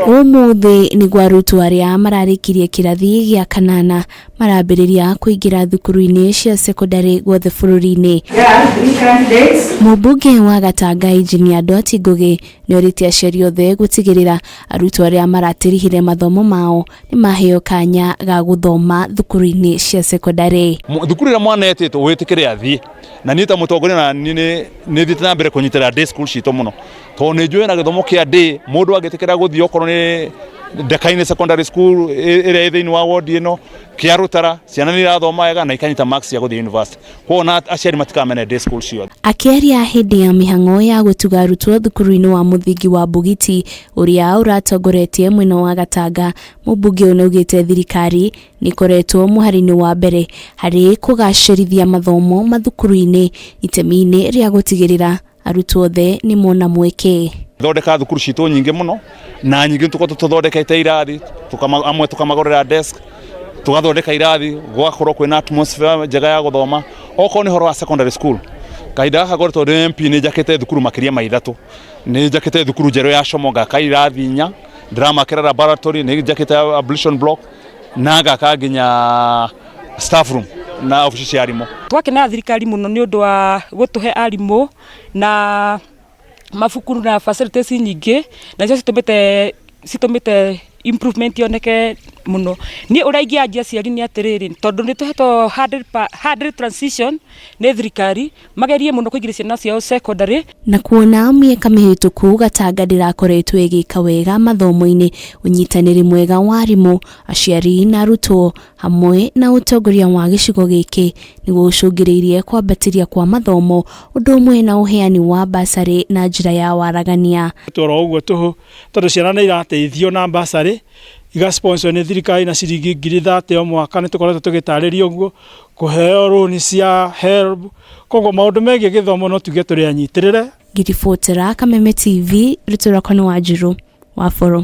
Ũmũthĩ nĩguo arutwo arĩa mararĩkirie kĩrathi gĩa kanana marambĩrĩria kũingĩra thukuru-inĩ cia sekondarĩ guothe bũrũri-inĩ. Mũmbunge wa Gatanga Engineer Nduati Ngugi nĩorĩtie aciari othe gũtigĩrĩra arutwo arĩa maratirihire mathomo mao nĩ maheo kanya ga gũthoma thukuru-inĩ cia sekondarĩ. Thukuru ĩrĩa mwana etĩtwo wĩtĩkĩre athiĩ, na niĩ ta mũtongoria na niĩ nĩ thiĩte na mbere kũnyitĩrĩra day school citũ mũno, tondũ nĩ njũĩ na gĩthomo kĩa day mũndũ angĩtĩkĩra gũthiĩ okorwo nĩ Ndakainĩ Secondary School ĩrĩa ĩ thĩinĩ wa ward ĩno kĩa Rũtara, ciana nĩ irathoma wega na ikanyita marks cia gũthiĩ university. Koguo na aciari matikamene day school ciothe. Akĩaria hĩndĩ ya mĩhang'o ya gũtuga arutwo thukuru-inĩ wa mũthingi wa Mbugiti ũrĩa ũratongoretie mwena wa Gatanga, mũmbunge ũyũ nĩaugĩte thirikari nĩ ĩkoretwo mũhari-inĩ wa mbere harĩ kũgacĩrithia mathomo mathukuru-inĩ itemi-inĩ rĩa gũtigĩrĩra arutwo othe nĩ mona mweke. Thondeka thukuru citũ nyingĩ mũno, na nyingĩ tũkoretwo tũthondekete irathi, amwe tũkamagũrĩra desk, tũgathondeka irathi gũgakorwo kwĩna atmosphere njega ya gũthoma. Okorwo nĩ ũhoro wa secondary school, kahinda gaka ngoretwo ndĩ MP nĩ njakĩte thukuru makĩria ma 3. Nĩ njakĩte thukuru njerũ ya Como ngaka irathi 4, ndĩramakĩra laboratory, nĩ njakĩte ablution block na ngaka nginya staff room na obici cia arimũ. Twakenera thirikari mũno nĩ ũndũ wa gũtũhe arimũ na mabuku na facilities nyingĩ, na nĩcio citũmĩte improvement yoneke mũno. Niĩ ũrĩa ingĩanjia aciari nĩ atĩrĩrĩ, tondũ nĩ tũhetwo 100 transition nĩ thirikari, magerie mũno kũingĩria ciana ciao secondary. Na kuona mĩaka mĩhĩtũku Gatanga ndĩrakoretwo ĩgĩka wega mathomo-inĩ, ũnyitanĩri mwega wa arimũ, aciari na arutwo hamwe na ũtongoria wa gĩcigo gĩkĩ nĩguo ũcũngĩrĩirie kwambatĩria kwa mathomo ũndũ ũmwe na ũheani wa basarĩ na njĩra ya waragania. Oro ũguo tũhũ, tondũ ciana nĩ irateithio na basarĩ iga sponsor nĩ thirikari na ciringi 30,000 o mwaka, nĩ tũkoretwo tũgĩtarĩria ũguo, kũheo rũni cia HELB. Koguo maũndũ megiĩ gĩthomo no tuge tũrĩ anyitĩrĩre. Ngĩribotera Kameme TV, rĩtwa rĩakwa nĩ Wanjirũ wa Boro.